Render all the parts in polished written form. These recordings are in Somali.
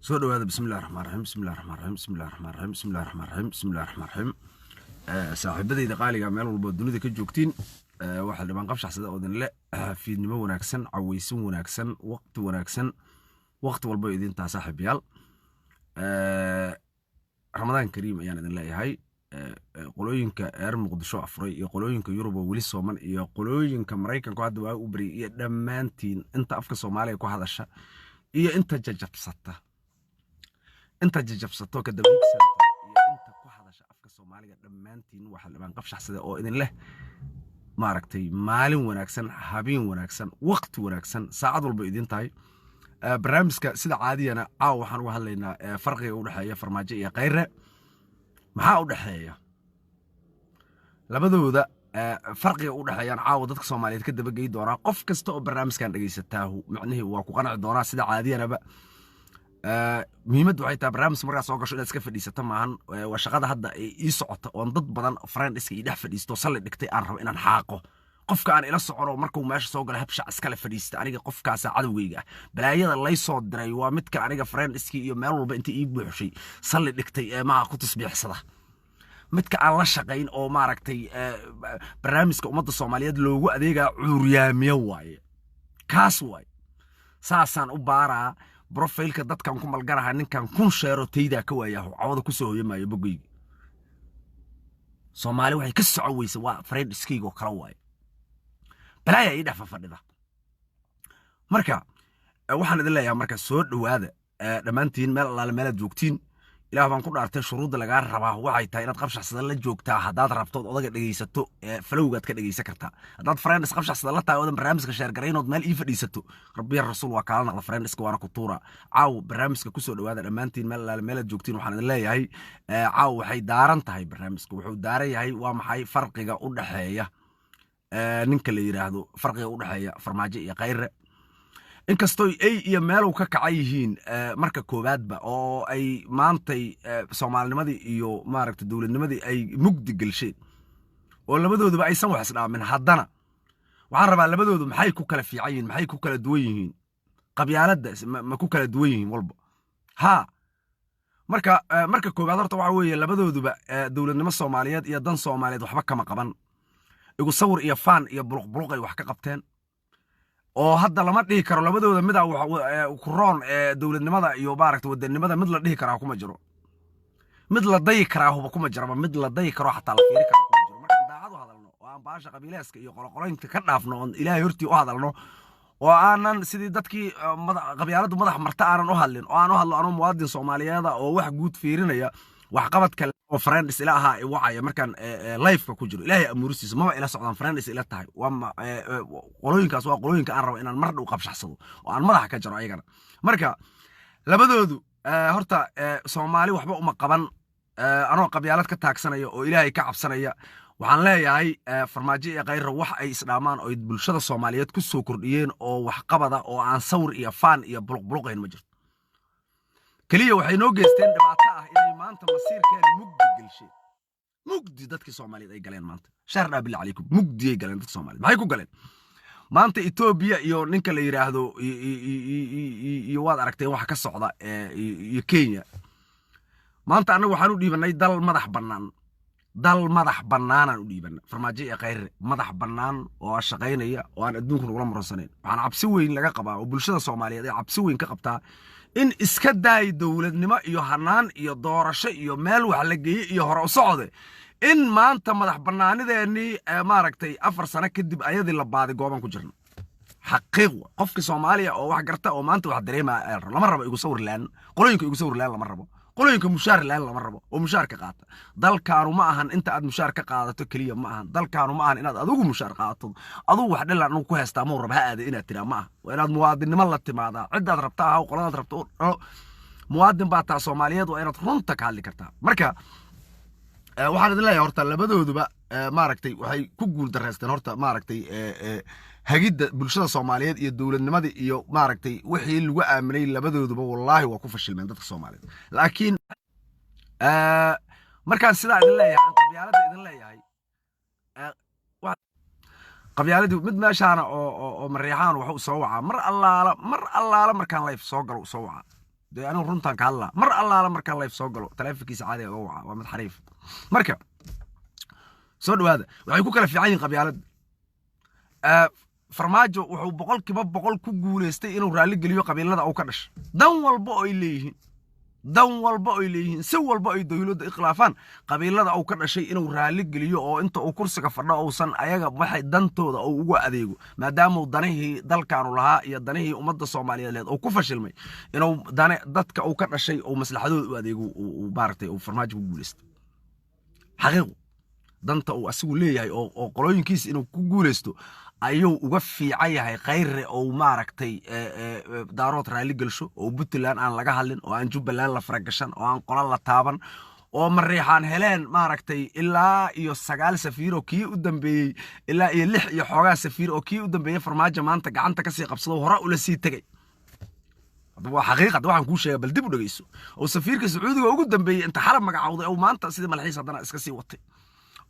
Soo dhawaada. Bismillahi raxmaan raxiim, bismillahi raxmaan raxiim, bismillahi raxmaan raxiim, bismillahi raxmaan raxiim, bismillahi raxmaan raxiim. Saaxiibadayda qaaliga, meel walba dunida ka joogtiin, waxaa dhibaan qabshaxsada oo idin le fiidnimo wanaagsan, cawaysin wanaagsan, waqti wanaagsan, waqti walba idintaa. Saaxiibayaal, Ramadaan kariim ayaan idin leeyahay. Qolooyinka reer Muqdisho afuray iyo qolooyinka Yurub oo weli sooman iyo qolooyinka Maraykanku hadda waa u baryay iyo dhammaantiin inta afka Soomaaliya ku hadasha iyo inta jajabsata, inta jajabsato ka dabiigsanta iyo inta ku hadasha afka Soomaaliga, dhammaantiin waxaa dhibaan qabshaxsada oo idin leh, maaragtay, maalin wanaagsan, habeen wanaagsan, waqti wanaagsan, saacad walba idin tahay. Barnaamijka sida caadiyana caawa waxaan uga hadlaynaa farqiga u dhexeeya Farmaajo iyo Khayre. Maxaa u dhexeeya labadooda? Farqiga u dhexeeyaan caawa dadka Soomaaliyeed ka dabagey doonaa. Qof kasta oo barnaamijkan dhegaysataahu macnihii waa ku qanci doonaa. Sida caadiyanaba, muhiimaddu waxay tahay barnaamijka markaa soo gasho inaad iska fadhiisato maahan. Waa shaqada hadda ay ii socota oon dad badan friendiska ii dhex fadhiisto salli dhigtay aan rabo inaan xaaqo. Qofka aan ila socono markuu meesha soo galo habshac iskale fadhiista, aniga qofkaasa cadowgeyga ah. Balaayada lay soo diray waa midka aniga friendiskii iyo meel walba inta ii buuxshay salli dhigtay ee maha ku tasbiixsada, midka aan la shaqayn oo, maaragtay, barnaamijka ummadda Soomaaliyeed loogu adeegaa cuuryaamiyo waaye, kaas waaye. Saasaan u baaraa profileka dadkan ku malgaraha. Ninkan 1000 sheero taydaa ka waayaho cawada kusoo hoyamaayo bogeyga. Soomaali waxay ka socon weysa waa friendiskayga oo kale waaye. Balaaya ii dhex fafadhida. Marka waxaan idin leeyahay, marka soo dhowaada dhammaantiin meel allaale meelaad joogtiin. Ilaah baan ku dhaartay, shuruudda lagaa rabaa waxay tahay inaad qabshaxsada la joogtaa. Haddaad rabto ood odaga dhegaysato, falowgaad ka dhegaysan kartaa. Haddaad friends qabshaxsada la tahay oodan barnaamijka share garaynood meel ii fadhiisato, rabbiya rasuul waa kaala naqda friendska, waana ku tuura. Caaw barnaamijka kusoo dhowaada dhammaantiin meel allaale meelaad joogtiin. Waxaan idin leeyahay, caaw waxay daaran tahay, barnaamijka wuxuu daaran yahay waa maxay farqiga u dhexeeya ninka la yidhaahdo, farqiga u dhexeeya Farmaajo iyo Khayre. Inkastoo ay iyo meelow ka kacan yihiin marka koowaadba oo ay maantay soomaalinimadii iyo, maaragta, dowladnimadii ay mugdi gelsheen oo labadooduba aysan wax isdhaamin, haddana waxaan rabaa labadoodu maxay ku kala fiican yihiin, maxay ku kala duwan yihiin, qabyaaladda ma ku kala duwan yihiin walba haa. Marka koowaad horta waxa weeye labadooduba dowladnimo Soomaaliyeed iyo dan Soomaaliyeed waxba kama qaban. Igu sawir iyo faan iyo buluqbuluqay wax ka qabteen oo hadda lama dhihi karo labadooda midaa ku roon dowladnimada iyo, maaragta, wadanimada. Mid la dhihi karaa kuma jiro, mid la dayi karaa huba kuma jiraba, mid la dayi karo xataa la fiiri karaa kuma jiro. Markaan daacad u hadalno oo aan baasha qabiileeska iyo qoloqoloynta ka dhaafno oon Ilaahay hortii u hadalno oo aanan sidii dadkii qabyaaladdu madax marta aanan u hadlin oo aan u hadlo anoo muwaadin Soomaaliyeeda oo wax guud fiirinaya, waxqabadka oo friends ila ahaa i wacaya markaan liveka ku jiro, Ilaahay amuuristiisa maba ila socdaan, friends ila tahay. Waa qolooyinkaas, waa qolooyinka aan rabo inaan mar dhow qabshaxsado oo aan madaxa ka jaro ayagana. Marka labadoodu horta Soomaali waxba uma qaban. Anoo qabyaalad ka taagsanaya oo Ilaahay ka cabsanaya, waxaan leeyahay Farmaajo iyo Khayra wax ay isdhaamaan oo bulshada Soomaaliyeed ku soo kordhiyeen oo waxqabada oo aan sawir iyo faan iyo buluqbuluqayn ma jirto. Keliya waxay noo geysteen dhibaato ah inay maanta masiirkeena mugdi gelsheen, mugdi dadkii Soomaaliyeed ay galeen maanta. Share dhaa, billah calaykum. Mugdiyay galeen dadka Soomaaliyeed. Maxay ku galeen maanta? Etoobiya iyo ninka la yidhaahdo iyo waad aragteen waxa ka socda iyo Kenya. Maanta annagu waxaan u dhiibanay dal madax bannaan, dal madax bannaanaan u dhiibanay Farmaajo iyo Khayre, madax bannaan oo shaqaynaya oo aan adduunka nagula muransaneyn. Waxaan cabsi weyn laga qabaa oo bulshada Soomaaliyeed ay cabsi weyn ka qabtaa in iska daay dowladnimo iyo hanaan iyo doorasho iyo meel wax la geeyey iyo hore u socde, in maanta madax bannaanideennii, maaragtay, 4 sano kadib ayadii la baaday gooban ku jirna. Xaqiiq wa qofka Soomaaliya oo wax garta oo maanta wax dareemaya lama rabo igu sawir laan. Qolooyinka igu sawir laan lama rabo, qolooyinka mushaar laan lama rabo oo mushaar ka qaata. Dalkaanu ma ahan inta aad mushaar ka qaadato keliya ma ahan. Dalkaanu ma ahan inaad adigu mushaar qaadato, adigu wax dhilan anugu ku haystaa mau raba ha aada inaad tiraa ma aha. Waa inaad muwaadinnimo la timaadaa. Ciddaad rabta ahaw, qoladaad rabta muwaadin baa taa Soomaaliyeed, waa inaad runta ka hadli kartaa. Marka waxaan idin leeyahay horta labadooduba, maaragtay, waxay ku guul daraysteen horta, maaragtay, hagidda bulshada Soomaaliyeed iyo dowladnimadii iyo, maaragtay, wixii lagu aaminay. Labadooduba wallaahi waa ku fashilmeen dadka Soomaaliyeed. Laakiin markaan sidaa idin leeyahay, aan qabyaaladda idin leeyahay, qabyaaladii mid meeshaana oo Mareexaan waxu soo wacaa mar allaala, mar allaala markaan live soo galo soo wacaa. Dee anigu runtaan ka hadlaa. Mar allaala markaan live soo galo, taleefonkiisa caadiga uga waca. Waa mid xariif. Marka soo dhawaada. Waxay ku kala fiican yihiin qabyaaladda. Farmaajo wuxuu 100% ku guuleystay inuu raalli geliyo qabiilada uu ka dhashay, dan walba oo ay leeyihiin, dan walba oy leeyihiin, si walba ay dowladda ikhilaafaan, qabiilada uu ka dhashay inuu raalli geliyo oo inta uu kursiga fadho uusan ayaga waxay dantooda uu ugu adeego, maadaama uu danihii dalkaanu lahaa iyo danihii ummadda Soomaaliyeed uu ku fashilmay, inuu dane dadka uu ka dhashay uu maslaxadooda u adeego uu maaragtay uu Farmaajo ku guulaysto. Xaqiiqu danta uu asigu leeyahay oo qolooyinkiisa inuu ku guulaysto ayuu uga fiican yahay Khayre, oo maaragtay Daarood raalli gelsho, oo Puntland aan laga hadlin, oo aan Jubbaland la faragashan, oo aan qola la taaban, oo Mariixaan heleen maaragtay ilaa iyo 9 safiir oo kii u dambeeyey, ilaa iyo lix iyo xoogaa safiir oo kii u dambeeyey Farmaajo maanta gacanta kasii qabsado, hore ula sii tegay. Hadaba waa xaqiiqad waxaan kuu sheega, bal dib u dhegeyso, oo safiirka Sacuudiga ugu dambeeyey inta xalab magacowday oo maanta sidii malxiis haddana iska sii watay,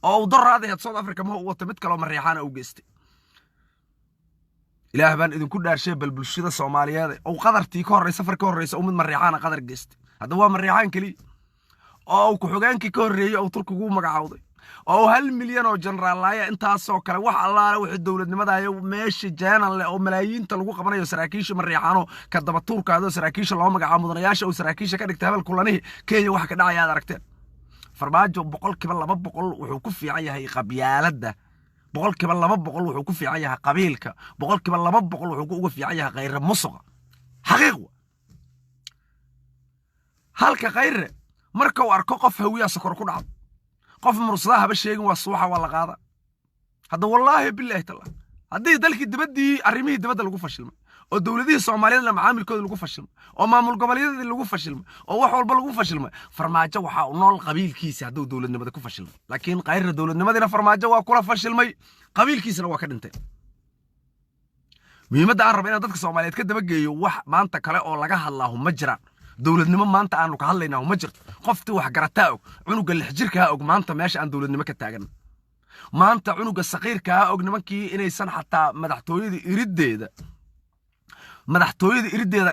oo uu doraadaheed South Africa ma u watay, mid kaloo Mariixaana u geystay. Ilaah baan idinku dhaarshay, bal bulshada Soomaaliyeed, oo Qadartii ka horreysa, safar ka horreysa, uu mid Mariixaana Qadar geystay. Hadda waa Mariixaan keliya, oo uu ku-xigeenkii ka horreeyey oo Turkigu u magacowday, oo 1 milyan oo jeneraalaaya, intaasoo kale, wax allaale wixii dowladnimadayo meesha jeenan leh oo malaayiinta lagu qabanayo, saraakiisha Mariixaano ka daba tuurkaado, saraakiisha loo magacaabo, mudanayaasha uu saraakiisha ka dhigtay, hebel kulanihii Kenya waxa ka dhacaya aad aragteen. Farmaajo 200% wuxuu ku fiican yahay qabyaaladda, 200% wuxuu ku fiican yahay qabiilka, 200% wuxuu uga fiican yahay Khayre musuqa. Xaqiiq wa halka Khayre marka uu arko qof Hawiyaa sokor ku dhacdo, qof Mursadaha haba sheegin, waa suuxa, waa la qaada. Hadda wallaahi bilaahi tallah, haddii dalkii dibaddii, arrimihii dibadda lagu fashilmay, oo dowladihii Soomaaliyeedna macaamilkooda lagu fashilmay, oo maamul goboleedyadii lagu fashilmay, oo wax walba lagu fashilmay, Farmaajo waxaa u nool qabiilkiisa hadduu dowladnimada ku fashilmay. Laakiin Khayrna dowladnimadiina Farmaajo waa kula fashilmay, qabiilkiisana waa ka dhintay. Muhiimadda aan raba inaan dadka Soomaaliyeed ka dabageeyo, wax maanta kale oo laga hadlaahu ma jiraan. Dowladnimo maanta aanu ka hadlaynaa ma jirto. Qoftii wax garataa og, cunuga 6 jirkaa og maanta meesha aan dowladnimo ka taagan. Maanta cunuga saqiirkaa og nimankii inaysan xataa madaxtooyada iriddeeda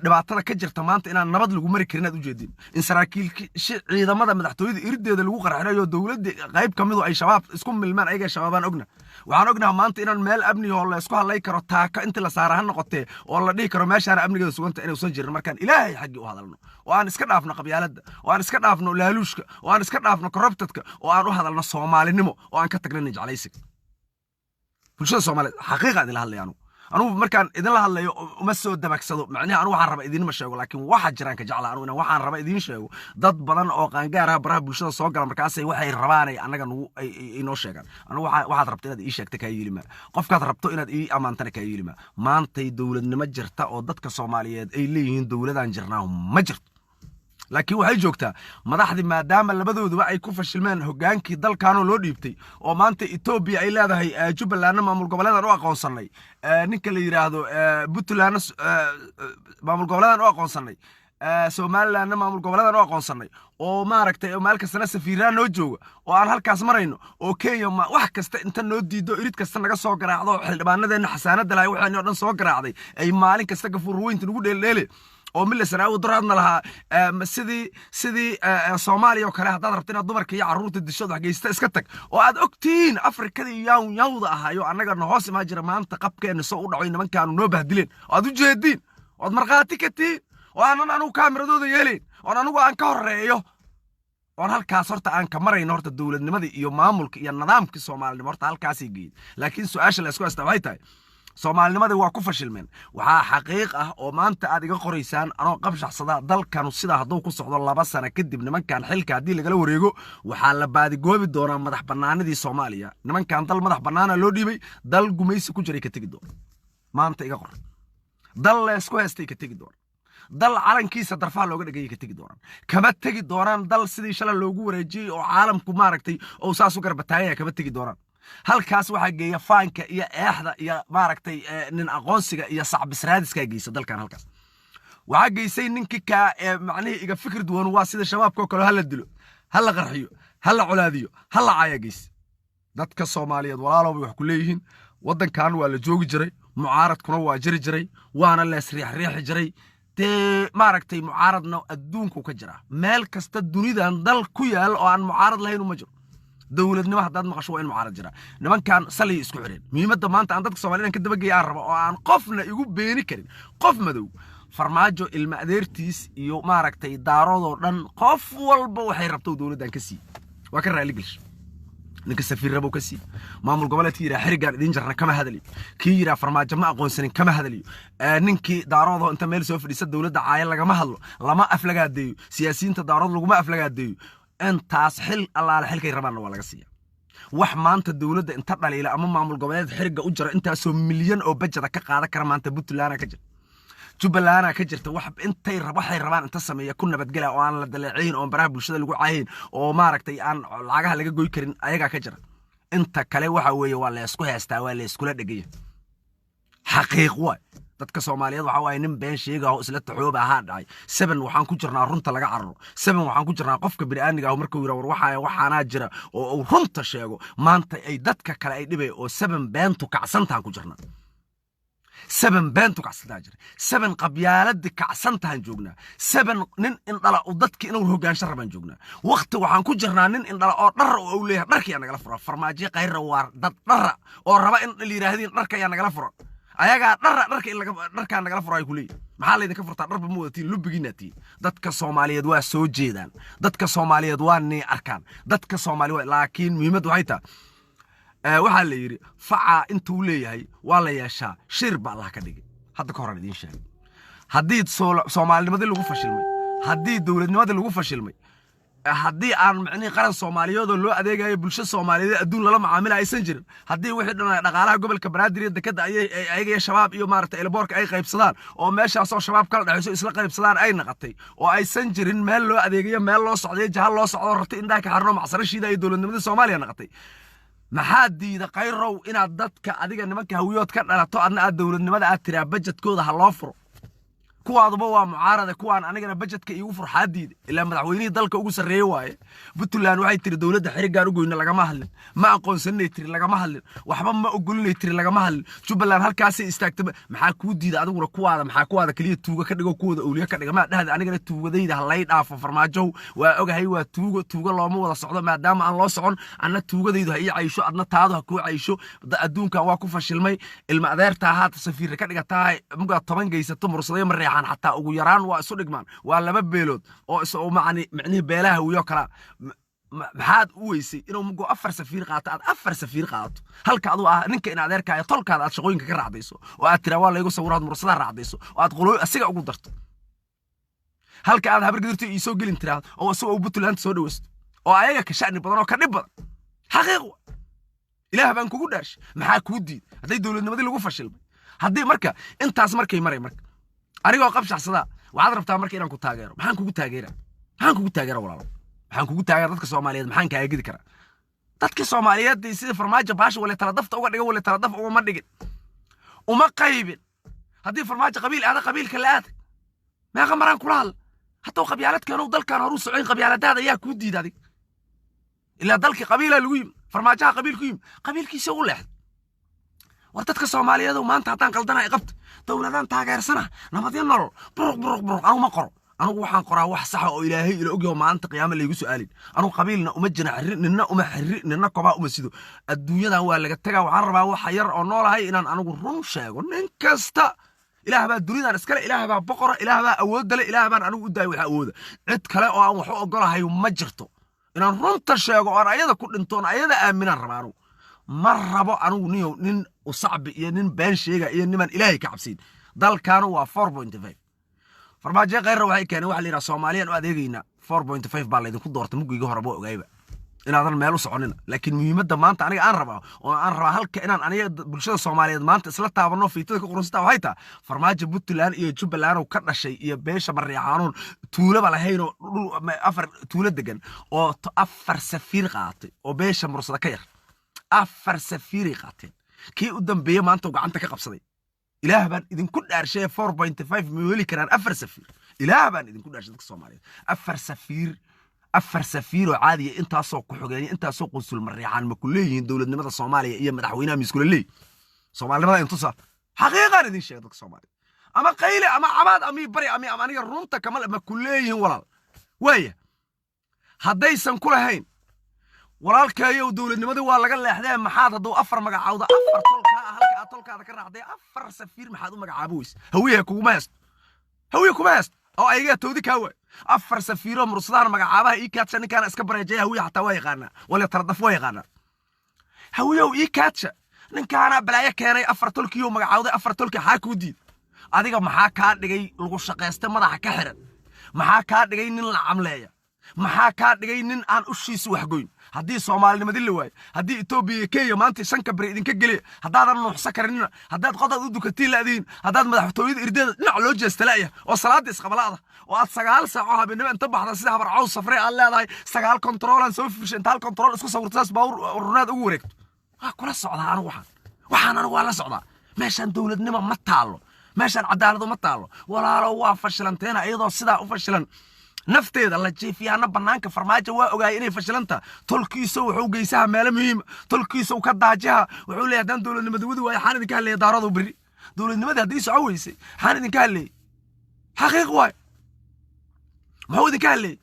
dhibaatada ka jirta maanta inaan nabad lagu mari karin aad ujeedin, in saraakiil ciidamada madaxtooyada iriddeeda lagu qarxinayo, dowladda qayb ka midu ay Shabaab isku milmaan, ayaga Shabaabaan ogna. Waxaan ognaha maanta inaan meel amni oo la isku hadlay karo, taaka intii la saara ha noqotee, oo la dhihi karo meeshaana amnigeeda suganta inuusan jirin. Markaan Ilaahay xaggii u hadalno, oo aan iska dhaafno qabyaaladda, oo aan iska dhaafno laaluushka, oo aan iska dhaafno corruptedka, oo aan u hadalno Soomaalinimo, oo aan ka tagno nin jeclaysiga bulshada Soomaaliyeed. Xaqiiqa idinla hadlaya anugu. Anugu markaan idinla hadlayo uma soo dabagsado macnaha. Anugu waxaan raba idinma sheego, laakiin waxa jiraan ka jecla anugu inaan waxaan raba idiin sheego. Dad badan oo qaangaaraha baraha bulshada soo gala, markaasay waxay rabaanay annaga nagu ay inoo sheegaan. Anugu waxaad rabto inaad ii sheegta kaa yeeli maa, qofkaad rabto inaad ii ammaantana kaa yeeli maa. Maantay dowladnimo jirta oo dadka Soomaaliyeed ay leeyihiin dowladaan jirnaa ma jirto, laakiin waxay joogtaa madaxdii, maadaama labadooduba ay ku fashilmeen hogaankii dalkanoo loo dhiibtay, oo maanta Etoobiya ay leedahay Jubbalandna maamul goboleedan u aqoonsanay, ninka la yidhaahdo Puntlandna maamul goboleedan u aqoonsanay, Somalilandna maamul goboleedan u aqoonsanay, oo maaragtay meel kastana safiiraan noo jooga, oo aan halkaas marayno, oo Kenya wax kasta inta noo diido, irid kasta naga soo garaacdo, xildhibaanadeenna xasaanada lahay waxaani o dhan soo garaacday, ay maalin kasta gafuur weynta nagu dheeldheele, oo Mila Sanaawi daraadna lahaa sidii Soomaaliya oo kale, haddaad rabto inaad dumarka iyo carruurta dishood wax geysta iska tag, oo aad ogtihiin Afrikadii yaw yawda ahayo annagana hoos imaa jira maanta qabkeenna soo u dhaco, nimankaanu noo bahdileen, oo aad u jeediin, oo aad markhaati ka tihiin, oo aanan anugu kaamiradooda yeelayn, oon anugu aan ka horreeyo, oon halkaas horta aan ka marayno. Horta dowladnimadii iyo maamulka iyo nidaamkii Soomaalinimo horta halkaasay geeyey. Laakiin su-aasha la isku haystaa waxay tahay, Soomaalinimadii waa ku fashilmeen. Waxaa xaqiiq ah oo maanta aad iga qoraysaan anoo qabshaxsada, dalkanu sidaa hadduu ku socdo, 2 sano kadib nimankan xilka haddii lagala wareego, waxaa la baadigoobi doonaa madax bannaanidii Soomaaliya. Nimankan dal madax bannaana loo dhiibay, dal gumaysi ku jiray ka tegi doona. Maanta iga qor, dal leesku haystay ka tegi doona, dal calankiisa darfaha looga dhegayay ka tegi doonaan. Kama tegi doonaan dal sidii shalay loogu wareejiyey oo caalamku maaragtay oo saas u garbataagaya, kama tegi doonaan. Halkaas waxaa geeya faanka iyo eexda iyo maaragtay nin aqoonsiga iyo sacbisraadiskaa geysa dalkan. Halkaas waxaa geysay ninkii kaa ee macnihii iga fikir duwan, waa sida Shabaabka oo kale, hala dilo, hala qarxiyo, hala colaadiyo, hala caaya geysa. Dadka Soomaaliyeed walaalow bay wax ku leeyihiin. Waddankan waa la joogi jiray, mucaaradkuna waa jiri jiray, waana lees riixriixi jiray. Dee maaragtay, mucaaradna adduunku ka jiraa. Meel kasta dunidan dal ku yaal oo aan mucaarad lahayn uma jiro. Dowladnimo haddaad maqasho, waa in mucaarad jiraa. Nimankan salay isku xidheen. Muhiimadda maanta aan dadka Soomaalida ka dabageeya aan rabo oo aan qofna igu beeni karin, qof madow, Farmaajo ilma adeertiis iyo maaragtay Daaroodoo dhan, qof walba waxay rabto dowladdan ka sii, waa ka raali gelsha. Ninka safiir rabow ka sii, maamul goboleedkii yidhaha xirigaan idiin jarna kama hadaliyo, kii yidhaha Farmaajo ma aqoonsanin kama hadaliyo, ninkii Daaroodoo inta meel soo fadhiisa dowladda caaya lagama hadlo, lama aflagaadeeyo, siyaasiyiinta Daarood laguma aflagaadeeyo. Intaas xil allaale xilkay rabaanna waa laga siiya. Wax maanta dowladda inta dhaliila ama maamul goboleed xiriga u jara intaasoo milyan oo bajada ka qaadan kara maanta Puntlandna ka jira, Jubbalanda ka jirta. Wax intay waxay rabaan inta sameeya ku nabadgela oo aan la daleecayn, oon baraha bulshada lagu caayin, oo maaragtay aan lacagaha laga goy karin ayagaa ka jira. Inta kale waxa weeye waa la isku heestaa, waa la iskula dhegaya. Xaqiiq waay. Dadka Soomaaliyeed waxa waaye nin been sheegaho isla taxooba ahaa dhacay. Seven waxaan ku jirnaa runta laga cararo. Seven waxaan ku jirnaa qofka bini'aadmiga ah markuu yidhaa war waxaa waxaanaa jira oo uu runta sheego, maanta ay dadka kale ay dhibay oo seven beentu kacsantaan ku jirnaa. Seven beentu kacsantaa jira, seven qabyaaladii kacsantahan joognaa, seven nin indhala u dadki inuu hogaansho rabaan joognaa. Waqti waxaan ku jirnaa nin indhala oo dhara oo uu leeyahay dharka yaa nagala fura. Farmaajo, Kayrra waa dad dhara oo raba in la yidhaahdiin dharka yaa nagala fura. Ayagaa dhara, dharka in laga dharkaa nagala fura ay ku leeyihin. Maxaa laydinka furtaa? Dharba ma wadatiin, lubigiinaa tihiin. Dadka Soomaaliyeed waa soo jeedaan, dadka Soomaaliyeed waa nii arkaan, dadka Soomaaliyeed. Laakiin muhiimaddu waxay tahay, waxaa la yidhi facaa intuu leeyahay waa la yeeshaa, shir ba Allah ka dhigay. Hadda ka horaan idiin sheegay, haddii Soomaalinimadii lagu fashilmay, haddii dowladnimadii lagu fashilmay, haddii aan micnihii qaran Soomaaliyeed oo loo adeegayo, bulsho Soomaaliyeed adduun lala macaamila aysan jirin, haddii wixii dhan dhaqaalaha gobolka Banaadir iyo dekadda ayay ayaga iyo Shabaab iyo maaragtay airportka ay qaybsadaan oo meeshaasoo Shabaab kala dhexayso isla qaybsadaan ay naqatay, oo aysan jirin meel loo adeegayo, meel loo socdayo, jaha loo socdo, rartay indhaha ka xirno macsarashiida iyo dowladnimadii Soomaaliya naqatay, maxaa diida, Kayrow, inaad dadka adiga nimanka Hawiyood ka dhalato adna aad dowladnimada aad tiraa bajetkooda ha loo furo? Kuwaaduba waa mucaarada, kuwaan anigana bajetka iigu furxaa diida? Ilaa madaxweynihii dalka ugu sarreeye waaye. Puntland waxay tiri dowladda xirigaan u goyna, lagama hadlin. Ma aqoonsaninay tiri, lagama hadlin. Waxba ma ogolinay tiri, lagama hadlin. Jubbaland halkaasay istaagtaba. Maxaa kuu diida adiguna kuwaada? Maxaa kuwaada keliya tuuga ka dhigo, kuwooda awliye ka dhiga? Maa dhahda anigana tuugadayda ha lay dhaafo? Farmaajow, waa ogahay waa tuugo, tuugo looma wada socdo. Maadaama aan loo socon, anna tuugadaydu ha ii caysho, adna taadu ha kuu caysho. Adduunkan waa ku fashilmay. Ilma adeertaa haata safiirra ka dhigataa, mugaa 10 geysato Mursadayo Mareexaan xataa ugu yaraan waa isu dhigmaan, waa laba beelood oo is macni micnihii beelaha Wiyo kalaa. Maxaad u weysay inuu mugo 4 safiir qaato, aad 4 safiir qaadato, halka aduu ah ninka in adeerkaayo tolkaada aad shaqooyinka ka raacdayso oo aad tiraa waa laygu sawiro, aad Mursadaa raacdayso oo aad qolooy asiga ugu darto, halka aad Habargadirto iisoo gelin tiraahdo oo isagoo Puntland soo dhawaysto oo ayaga ka sha'ni badan oo ka dhib badan? Xaqiiq wa. Ilaah baan kugu dhaarshay, maxaa kuu diiday hadday dowladnimadii lagu fashilmay? Haddii marka intaas markay maray, marka anigoo qabshaxsadaa waxaad rabtaa marka inaan ku taageero. Maxaan kugu taageera? Maxaan kugu taageera, walaalo? Maxaan kugu taageera? Dadka Soomaaliyeed maxaan kaaga gedi karaa? Dadka Soomaaliyeed sida Farmaajo baasha wale tala dafta uga dhiga, wale tala daf ugama dhigin, uma qaybin. Haddii Farmaajo qabiil aada, qabiilka la aada meeqa maraan kula hadla. Hadduu qabyaalad keeno dalkan horuu socoyn, qabyaaladaada ayaa kuu diida adig. Ilaa dalkii qabiilaa lagu yimi, Farmaajaha qabiil ku yimi, qabiilkiisa u leexday. War dadka Soomaaliyeed, maanta haddaan qaldana qabta. Dowladaan taageersana, nabadyo, nolol, buruq buruq buruq. Anugu ma qoro. Anugu waxaan qoraa wax saxa oo Ilaahay ila ogyaho, maalinta qiyaama laygu su'aalin. Anugu qabiilna uma jina xirri, ninna uma xirri, ninna kobaa uma sido. Adduunyadan waa laga tagaa. Waxaan rabaa waxa yar oo noolahay inaan anigu run sheego. Nin kasta Ilaah baa dunidan iskale, Ilaah baa boqora, Ilaah baa awoodda le. Ilaah baan anigu u daayay waxa awooda. Cid kale oo aan wax u ogolahay ma jirto. Inaan runta sheego oon ayada ku dhinto oon ayada aaminaan rabaa. Anugu ma rabo anigu nin usacbi iyo nin been sheega iyo niman Ilaahay ka cabsiin. Dalkaanu waa 4.5. Farmaajo, Khayrna waxay keeneen waxa la yidhaha Soomaaliyaan u adeegaynaa. 4.5 baa laydinku doortay. Muggiga horeba waa ogaayba inaadan meel u soconina. Laakiin muhiimadda maanta aniga aan rabaa oo aan rabaa halka inaan aniga bulshada Soomaaliyeed maanta isla taabanno, fiitada ka qurunsata, waxay tahay Farmaajo Puntland iyo Jubbaland ka dhashay iyo beesha Mareexaanuun tuulaba lahaynoo dhul afar tuulo degan oo 4 safiir qaatay oo beesha Mursada ka yar, 4 safiiray qaateen. Kii u dambeeyey maanta uu gacanta ka qabsaday. Ilaah baan idinku dhaarshay, 4.5 ma heli karaan 4 safiir? Ilaah baan idinku dhaarshay, dadka Soomaaliyeed, 4 safiir, 4 safiir oo caadiya, intaasoo ku xogeeya, intaasoo qunsul, Mareexaan ma ku leeyihiin dowladnimada Soomaaliya iyo madaxweynaha? Ma iskula leeyihin? Soomaalinimada intusa xaqiiqaan idin sheega, dadka Soomaaliyeed. Ama qayle ama cabaad ama bari ama aniga runta kama ma ku leeyihiin walaal. Waaya, haddaysan ku lahayn, walaalkayow, dowladnimadii waa laga leexdee, maxaad hadduu afar magacaawda, afar tolkaa ah, halka aad tolkaada ka raacday afar safiir maxaad u magacaabo weyse? Hawiyaha kuguma haysto, hawiye kuma haysto oo ayagaa toodi kaa waay. Afar safiiroo mursadahan magacaabaha ii kaadsha, ninkaana iska bareejaya. Hawiye xataa waa yaqaanaa, wala taradaf waa yaqaanaa. Hawiyow, ii kaadsha, ninkaana balaayo keenay, afar tolkiyo magacaawday, afar tolki xaa kuu diid? Adiga maxaa kaa dhigay lagu shaqaysta madaxa ka xiran? Maxaa kaa dhigay nin la camleeya? Maxaa kaa dhigay nin aan ushiisu waxgoyn? Haddii soomaalinimadii la waayo, haddii Etoobiya iyo Kenya maanta shanka bari idinka geliya, haddaadan nuuxsan karinina, haddaad qodaad u dukatiin la'diin, haddaad madaxtooyada irdeeda dhinac loo jeesta la'ya oo salaada isqabala'da oo aad 9 saaco habeenimo inta baxda sida habar caws safray aad leedahay 9 kontaroolaan soo fiirshay, inta hal kontarool isku sawirto saas baawur runaad ugu wareegto, waa kula socdaa anigu. Waxaan anigu waa la socdaa. Meeshaan dowladnimo ma taallo, meeshaan cadaaladu ma taallo, walaalo. Waa fashilanteena iyadoo sidaa u fashilan nafteeda la jiifiyaana bannaanka. Farmaajo waa ogaayay inay fashilanta. Tolkiisa wuxuu geysaha meelo muhiima, tolkiisa uu ka daajaha. Wuxuu leeyahay, haddaan dowladnimada wadi waayo, xaan idinka hadleeya? Daaradu berri dowladnimadii haddii soco weysay, xaan idinka hadleeyey? Xaqiiq waay, muxuu idinka hadleeyey?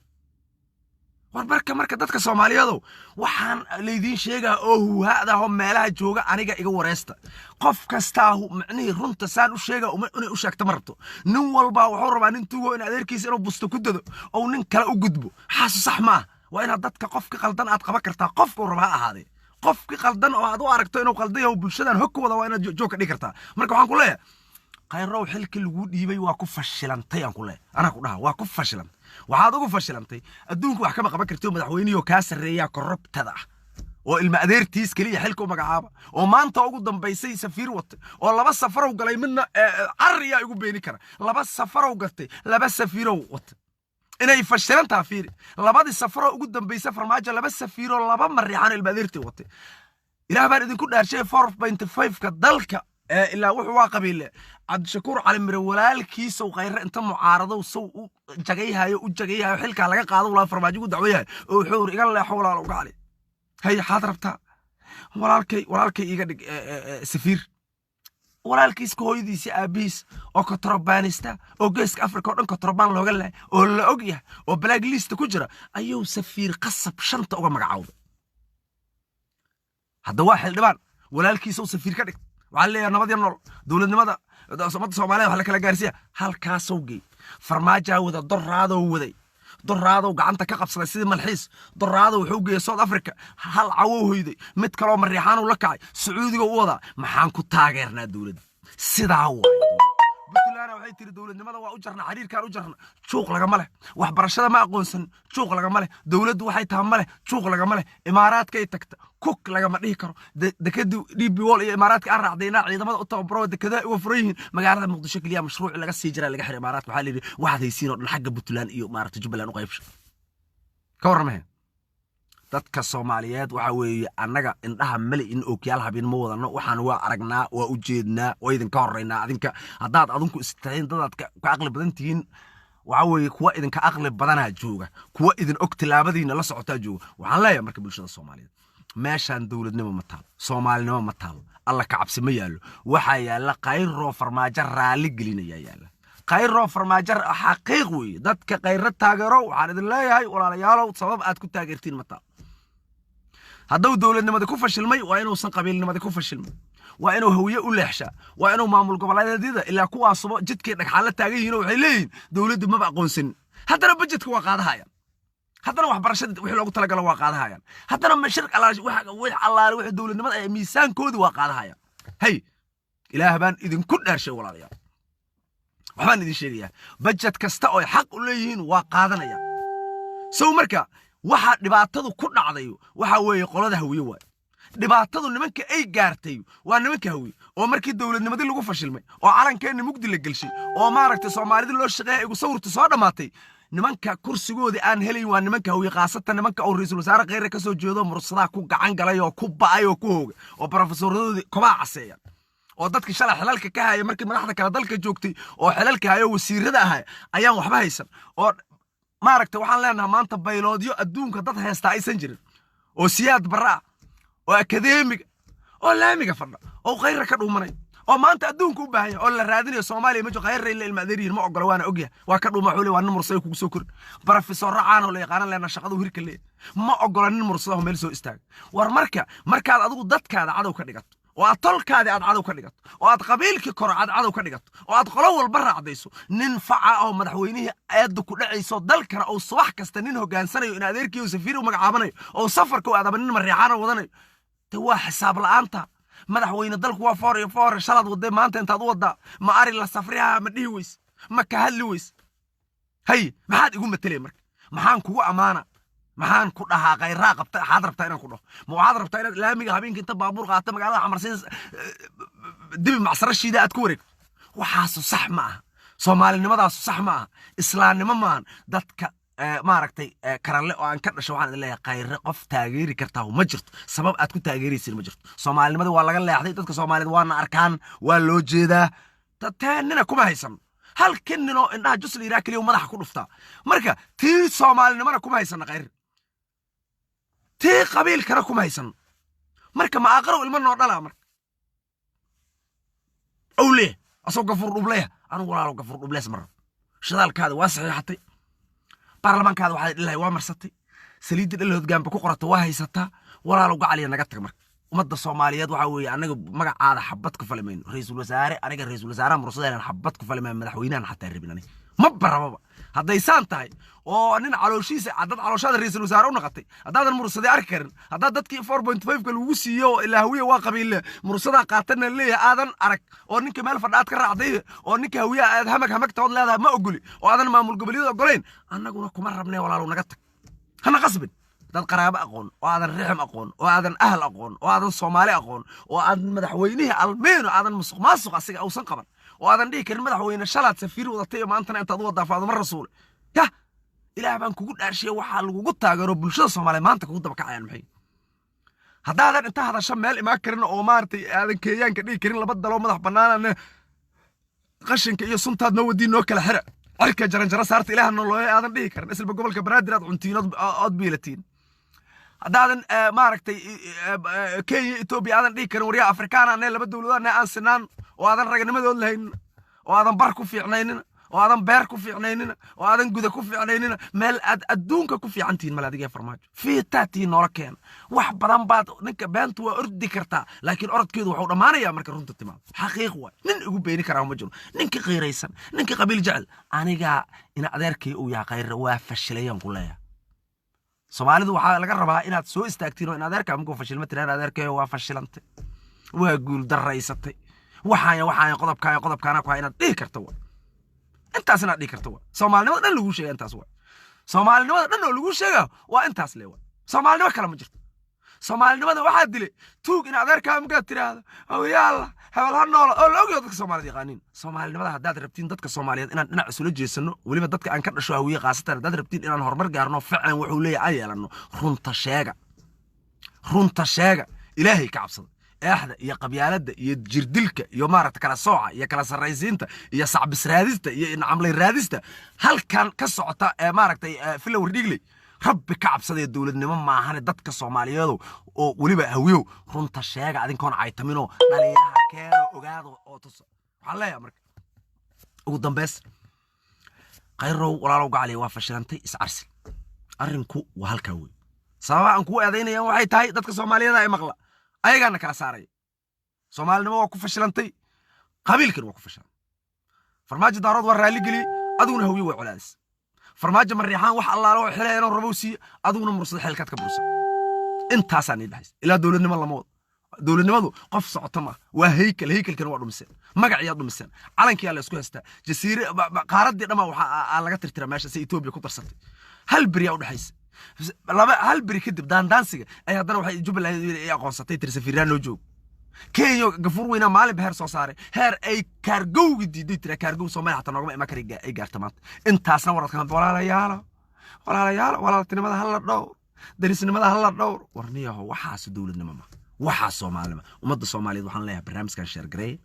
War marka dadka Soomaaliyeedow, waxaan laydiin sheegaa oo huhaada oo meelaha jooga, aniga iga wareesta. Qof kastaa micnihii runta saan u sheega inay u sheegto ma rabto. Nin walba wuxuu rabaa nin tugo in adeerkiisa inuu busto ku dado oo nin kale u gudbo. Xaasu sax maaha. Waa inaad dadka qofka qaldan aad qaban kartaa, qofka uu raba ha ahaadee. Qofki qaldan oo aad u aragto inuu qaldan yahay oo bulshadan hog ku wada, waa inaad joog ka dhigi kartaa. Marka waxaan ku leeyahay, Khayrow, xilkii lagu dhiibay waa ku fashilantay. Aan ku leeyahay, anaa ku dhaha, waa ku fashilantay. Waxaad ugu fashilantay, adduunka wax kama qaban karti. Madaxweynihii kaa sarreeyaa korruptada ah oo ilma adeertiis keliya xilka u magacaaba oo maanta ugu dambaysay safiir watay oo laba safarow galay, midna carriyaa igu beeni kara, laba safarow gatay, laba safiirow watay. Inay fashilantaa fiiri: labadii safaroo ugu dambaysay Farmaajo laba safiiroo laba mariixaan ilma adeertii watay. Ilaah baan idinku dhaarshay, 4.5-ka dalka ilaa wuxuu waa qabiile. Cabdishakuur Cali Mire walaalkiisow Khayre inta mucaaradow sow u jagayhayo, u jagayhayo, xilkaa laga qaado walaa Farmaajo ugu dacwayahay oo wuxuu iri, iga leexo walaalo, uga cali hay, xaad rabtaa walaalkay, walaalkay iga dhig safiir. Walaalkiiska, hooyadiisa, aabihiis oo kontrabaanista oo Geeska Afrika oo dhan kontrabaan looga lehay oo la og yahay oo black list ku jira ayuu safiir qasab shanta uga magacaawday. Hadda waa xildhibaan, walaalkiisa uu safiir ka dhigtay. Waxaa leeyahay nabad iyo nool, dowladnimada ummadda Soomaaliya wax la kala gaarsiiya. Halkaasuu geey Farmaajaa wada, doraadow waday, doraadow gacanta ka qabsaday sidii malxiis. Doraadow wuxuu geeyey South Africa, hal cawow hoyday, mid kaloo mariixaanuu la kacay, Sacuudiga u wadaa. Maxaan ku taageernaa dowladda? Sidaa waay. Puntland waxay tiri, dowladnimada waa u jarna, xiriirkaan u jarna. Juuq lagama leh. Waxbarashada ma aqoonsan, juuq lagama leh. Dowladdu waxay tahay ma leh, juuq lagama leh. Imaaraadkay tagta, kuk lagama dhihi karo. Dekadu DP World iyo Imaaraadka aan raacday inaa ciidamada u tababaro, dekadaha uga furan yihiin magaalada Muqdisho keliya. Mashruuc laga sii jiraa laga xiray Imaaraadka. Waxaa la yidhi, waxaad haysiin oo dhan xagga Puntland iyo maaragta Jubbaland u qaybsha. Ka warramahe dadka Soomaaliyeed? Waxa weeye, annaga indhaha mali in ookiyaal habeen ma wadano. Waxaan waa aragnaa, waa u jeednaa, waa idinka horreynaa. Adinka haddaad adinku istahin dadaad ka caqli badan tihiin, waxa weeye kuwa idinka aqli badanaa jooga, kuwa idin og, tilaabadiina la socotaa jooga. Waxaan leeyahay marka bulshada Soomaaliyeed, meeshaan dowladnimo ma taalo, soomaalinimo ma taalo, Alla ka cabsi ma yaallo. Waxaa yaalla Kayroo Farmaajo raalli gelinayaa yaalla, Kayroo Farmaajo. Xaqiiq weeye. Dadka Kayro taageero, waxaan idin leeyahay, walaalayaalow, sabab aad ku taageertiin ma taalo. Hadduu dowladnimada ku fashilmay, waa inuusan qabiilnimada ku fashilmay, waa inuu Hawiye u leexshaa, waa inuu maamul goboleedyada ilaa kuwaasuba jidkay dhagxaan la taagan yihiin oo waxay leeyihiin dowladdu maba aqoonsanin. Haddana budgetka waa qaadahayaan, haddana waxbarashada wixii loogu talagalo waa qaadahayaan, haddana mashirk allaale wix allaale wixii dowladnimada ee miisaankoodii waa qaadahayaan. Hay, Ilaah baan idinku dhaarshay, walaalayaal, waxbaan idin sheegayaa. Budget kasta oo ay xaq u leeyihiin waa qaadanayaan. Sow marka waxa dhibaatadu ku dhacday waxa weeye qolada Hawiye waay. Dhibaatadu nimanka ay gaartay waa nimanka Hawiye oo markii dowladnimadii lagu fashilmay oo calankeenna mugdi la gelshay oo maaragtay Soomaalidii loo shaqeeya igu sawirta soo dhammaatay, nimanka kursigoodii aan helayn waa nimanka Hawiye, khaasatan nimanka uu ra-iisul wasaare Kheyre ka soo jeedo, mursadaha ku gacan galay oo ku ba'ay oo ku hoogay oo barofesoradoodii kobaa caseeya oo dadkii shalay xilalka ka haya markii madaxda kale dalka joogtay oo xilalka hayo wasiirada ahay ayaan waxba haysan. Oo maaragtay waxaan leenahay maanta bayloodyo adduunka dad haystaa aysan jirin oo Siyaad Barra ah oo akadeemiga oo laamiga fadha oo Khayra ka dhuumanay. Oo maanta adduunka u baahan yahay oo la raadinayo Soomaaliya ma jiro. Khayr ila ilma adeeriyin ma ogola, waana ogyahay, waa ka dhuma xule, waa nin Mursay kugu soo kori, professor caan oo la yaqaan leena shaqadu hirka leeyahay, ma ogola nin Mursada oo meel soo istaaga. War marka markaad adigu dadkaada cadow ka dhigato, oo aad tolkaadii aad cadow ka dhigato, oo aad qabiilkii koro aad cadow ka dhigato, oo aad qolo walba raacdayso, nin faca oo madaxweynihii eedda ku dhacayso dalkana uu subax kasta nin hogaansanayo in adeerkii uu safiir u magacaabanayo oo safarka u aadaba nin Mariixaana wadanayo, de waa xisaab la'aanta. Madaxweyne, dalku waa foor iyo foor. Shalaad waday, maanta intaad u wadaa ma ari la safriha? Ma dhihi weys? Ma ka hadli weys? Hay, maxaad igu matelay marka? Maxaan kugu ammaana? Maxaan ku dhahaa? Khayraa qabta waxaad rabtaa inaan ku dhaho? Ma waxaad rabtaa inaad laamiga habeenka inta baabuur qaata magaalada Xamarsiin dibi macsarashiida aad ku wareegto? Waxaasu sax ma aha, soomaalinimadaassu sax ma aha, islaamnimo maahan. Dadka maaragtay karalle oo aan ka dhasho, waxaan idin leeyahay, Khayre qof taageeri kartaa ma jirto, sabab aad ku taageeraysin ma jirto. Soomaalinimada waa laga leexday, dadka Soomaaliyeed waana arkaan, waa loo jeedaa. Teenina kuma haysan, halkin ninoo indhaha jus la yidhaha keliya madaxa ku dhuftaa. Marka tii soomaalinimana kuma haysano Khayre, tii qabiilkana kuma haysano. Marka ma aqrow ilmo noo dhalaa? Marka ow leeh asoo Gafuur Dhubleya. Anigu walaalo Gafuur Dhublees ma rabo. Shidaalkaada waa saxiixatay, baarlamaankaada waxaad dhilahay waa marsatay, saliidda dhal hoggaanba ku qorata waa haysataa. Walaalow gacaliya, naga tag. Marka ummadda Soomaaliyeed waxaa weeye, anaga magacaada xabad ku fali mayno. Ra-iisul wasaare, aniga ra-iisul wasaaraha Mursadeenan xabad ku fali mayno, madaxweynahan xataa rabin aniga ma barababa. Hadday saan tahay oo nin calooshiisa dad calooshaada ra-iisul wasaare u noqotay, haddaadan Mursade arki karin, haddaad dadkii 4.5-ka lagugu siiyo ilaa Hawiye waa qabiile Mursadaa qaatana leeyahay aadan arag, oo ninka meel fadha aad ka raacday, oo ninka Hawiyaha aad hamag hamagtaood leedahay ma ogoli, oo aadan maamul goboleedyada ogolayn, annaguna kuma rabnee. Walaalow naga tag, hana qasbin. Dad qaraabo aqoon oo aadan rixim aqoon oo aadan ahal aqoon oo aadan Soomaali aqoon oo aadan madaxweynihii almeeno aadan musuq maasuq asiga uusan qaban oo aadan dhihi karin madaxweyne shalaad safiir wadatay iyo maantana intaad u wadaa Faaduma Rasuule, yah Ilaah baan kugu dhaarshiya, waxaa lagugu taageero bulshada Soomaaliyeed maanta kugu daba kacayaan maxay? Haddaadan inta hadasho meel imaan karin oo maaragtay aadan Kenyaanka dhihi karin laba daloo madax bannaanane, qashinka iyo suntaad noo wadiin noo kala xira, cirka jaranjaro saarta Ilaah nolooya aadan dhihi karin, islba gobolka Banaadir aad cuntiin ood biilatiin, haddaadan maaragtay Kenya Etoobiya aadan dhihi karin waryaa Afrikaana ane laba dowladood ane aan sinaan, oo aadan raganimadood lahaynin, oo aadan bar ku fiicnaynin, oo aadan beer ku fiicnaynina, oo aadan guda ku fiicnaynina, meel aad adduunka ku fiican tihiin male. Adiga Farmaajo fiitaatiin noola keena wax badan baad. Ninka beentu waa ordi kartaa, laakiin orodkeedu waxuu dhammaanayaa marka runta timaado. Xaqiiq waay, nin igu beeni karaa ma jiro. Ninka qiiraysan, ninka qabiil jecel, aniga ina adeerkay uu yahay Khayre waa fashilayaan ku leeyahay. Soomaalidu waxaa laga rabaa inaad soo istaagtiin oo in adeerka markuu fashilma tiraan, adeerkayo waa fashilantay, waa guul daraysatay, waxaan qodobkaan qodobkaana ku hay inaad dhihi karto wa intaas, inaad dhihi karto wa soomaalinimada dhan lagu sheega intaas wa soomaalinimada dhan oo lagu sheega waa intaas le wa soomaalinimo kale ma jirto. Soomaalinimada waxaa dilay tuug in adeerkaa markaad tiraahdo awyaalla hebel ha noola oo la ogyaho dadka Soomaaliyed yaqaaniin. Soomaalinimada haddaad rabtiin dadka Soomaaliyeed inaan dhinac isula jeesano, weliba dadka aan ka dhasho Hawiye khaasatan, haddaad rabtiin inaan horumar gaarno, ficlan wuxuu leeyahay aan yeelanno, runta sheega, runta sheega, Ilaahay ka cabsada. Eexda iyo qabyaaladda iyo jirdilka iyo maaragta kala sooca iyo kala sarraysiinta iyo sacbis raadista iyo nacamlay raadista halkan ka socota ee maaragtay Filowr Dhigley, Rabbi ka cabsadaya, dowladnimo maahane. Dadka Soomaaliyeedu oo weliba Hawiyow, runta sheega adinkoon caytaminoo dhaliilaha keeno, ogaado oo tusa. Waxaan leeyahay marka ugu dambeys, Khayrow walaalow gacaliya, waa fashilantay, iscarsi. Arrinku waa halkaa wey. Sababa aan kugu eedaynaya waxay tahay dadka Soomaaliyeed ay maqla ayagaana kala saaraya. Soomaalinimo waa ku fashilantay, qabiilkan waa ku fashilantay. Farmaajo Daarood waa raalli geliyey, adiguna Hawiye way colaadis. Farmaajo Mariixaan wax allaala oo xilaya inuu rabo siiye, adiguna Mursada xilkaad ka bursa. Intaasaa nii dhexaysa ilaa dowladnimo lama wado. Dowladnimadu qof socota maaha, waa haykel. Haykelkana waa dhumiseen, magaciyaa dhumiseen, calankiyaa la isku haystaa, jasiire qaaraddii dhammaa waxaa laga tirtira meesha si Etoobiya ku darsatay. Hal beriyaa udhexaysa laba, hal beri kadib daandaansiga ay haddana waxay Jubbaland ay aqoonsatay tiri safiiraan noo joogo. Kenya Gafuur weynaa maalinba heer soo saaray, heer ay kaargowgi diiday tira kaargow Soomaaliya xataa noogama iman kara ay gaarta maanta. Intaasna waradka walaalayaalo, walaalayaalo, walaaltinimada hala dhowr, darisnimada hala dhowr. Warniyaho, waxaas dowladnimo ma waxaa soomaalinimo. Ummadda Soomaaliyeed waxaan leeyahay, barnaamijkan sheergareeya,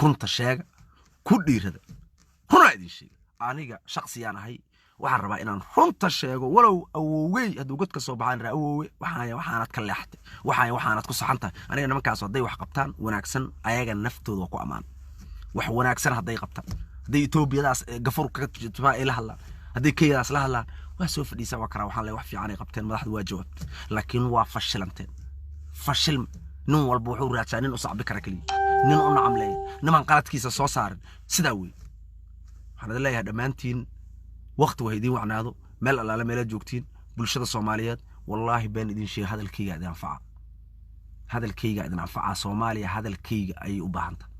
runta sheega, ku dhiirada. Runaa idin sheega, aniga shaksiyaan ahay. Waxaan rabaa inaan runta sheego, walow awowgey hadduu god ka soo baxaan raa, "Awowe, waxaan waxaanad ka leexatay, waxaan waxaanad ku saxan tahay." Aniga nimankaas hadday wax qabtaan wanaagsan, ayaga naftooda waa ku ammaan. Wax wanaagsan hadday qabtaan, hadday Etoobiyadaas gafur kaga ay la hadlaan, hadday Kenyadaas la hadlaan, waa soo fadhiisaa, waa karaa. Waxaan leeyahay wax fiican ay qabteen, madaxdu waa jawaabtay, laakiin waa fashilanteen, fashilma. Nin walba wuxuu raadsaa nin u sacbi kara keliya, nin u nacamleeya, niman qaladkiisa soo saarin. Sidaa wey. Waxaan idin leeyahay dhammaantiin, waqti waa idiin wacnaado meel allaale meelaad joogtiin. Bulshada Soomaaliyeed, wallaahi been idin sheega, hadalkayga idin anfaca, hadalkayga idin anfaca. Soomaaliya hadalkayga ayay u baahan tahay,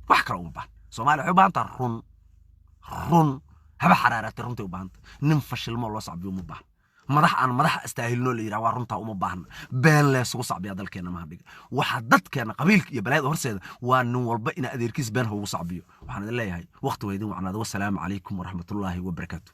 wax kale uma baahan. Soomaaliya waxay u baahan tahay run, run haba xaraaratay, runtay u baahan tahay. Nin fashilmoo loo sacbiyo uma baahan. Madax aan madax astaahilnoo la yidhaha waa runtaa uma baahna. Been leesugu sacbiyaa dalkeenna maha dhiga. Waxaa dadkeenna qabiilka iyo balaayada horseeda waa nin walba ina adeerkiis been ha ugu sacbiyo. Waxaan idin leeyahay waqti waa idin wacnaado. Wasalaamu calaykum waraxmatullaahi wabarakaatu.